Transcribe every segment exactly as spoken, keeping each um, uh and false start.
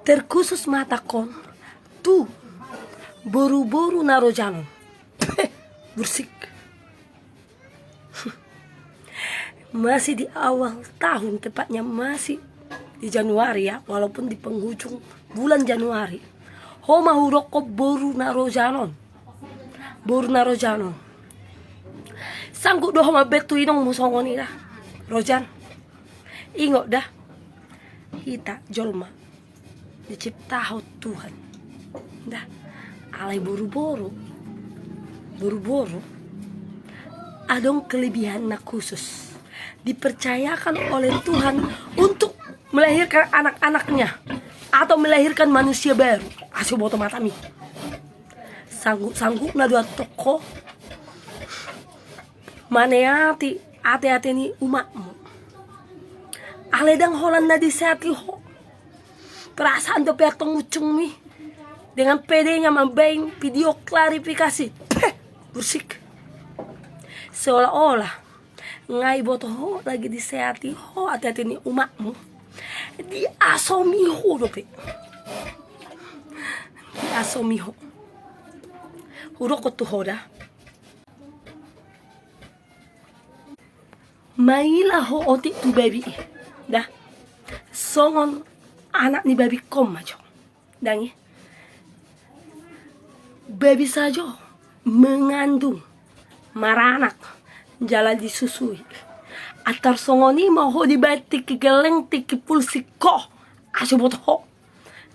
Terkhusus ma hatangkon tu boru-boru na rojanon. Bursik. Masih di awal tahun, tepatnya masih di Januari ya, walaupun di penghujung bulan Januari. Ho ma hudokkon boru na rojanon. Boru na rojanon. Sanggup do ho mambaen tu inongmu songon i da. Rojan. Ingot da. Hita jolma diciptahon Tuhan. Da. Alai boru-boru. Boru-boru. Adong kelebihan na khusus. Dipercayakan oleh Tuhan untuk melahirkan anak-anaknya. Atau melahirkan manusia baru. Asa huboto matami. Sanggup-sanggupna do antong ho maneati ate-ate ni umakmu. Alai ndang holan na diseati ho. Perasaan dope antong uncungmi dengan pedenya mambaen video klarifikasi. Peh, bursik. Seolah-olah nga iboto ho lagi diseati ho ate-ate ni umakmu. Diasomi ho dope. Diasomi ho. Hudokkon tu ho da. Maila ho otik tu babi i. Da. Songon anak ni babingkon ma jo. Ndang i. Babi sajo mengandung, maranak, jala disusui. Antar songon i ma ho dibaen tingki gelleng, tingki pulsik ho. Asa huboto ho.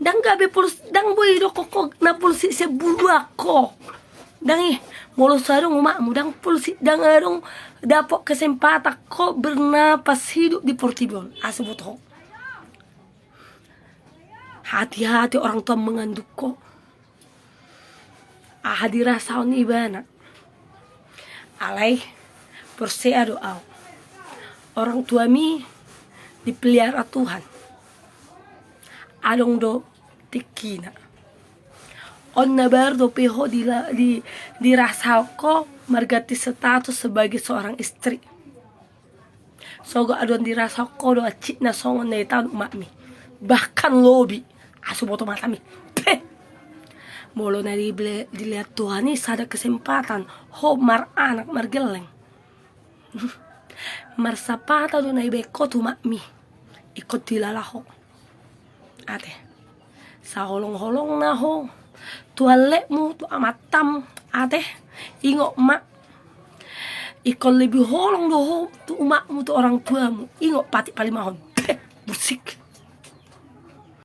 Ndang gabe puls-, ndang boi dokkon ho na pulsik sian buluan ho. Ndang i, molo so adong umakmu, ndang pulsik, ndang adong dapot kesempatan ho bernapas hidup di portibi on. Asa huboto ho. Hati-hati orang tua mengandung ho. Aha dirasahon ibana. Alai, porsea do au. Orang tuami dipelihara Tuhan. Adong do tingkina. On na baru dope ho dila-, di, dirasahon ho marganti status sebagai seorang istri. Sogot adong dirasahon ho do ancitna songon na ditaon umakmi. Bahkan lobi. Asa huboto matami. Peh. Molo na dibele-, dilehon Tuhan i sada kesempatan ho maranak margelleng. Marsapata do na dibaen ho tu umakmi. Ingkon dilala ho. Ate. Saholong-holongna ho. Tu alekmu, tu amantam. Ate. Ingot ma. Ingkon lebih holong do ho tu umakmu, tu orang tuamu. Ingot patik palimahon.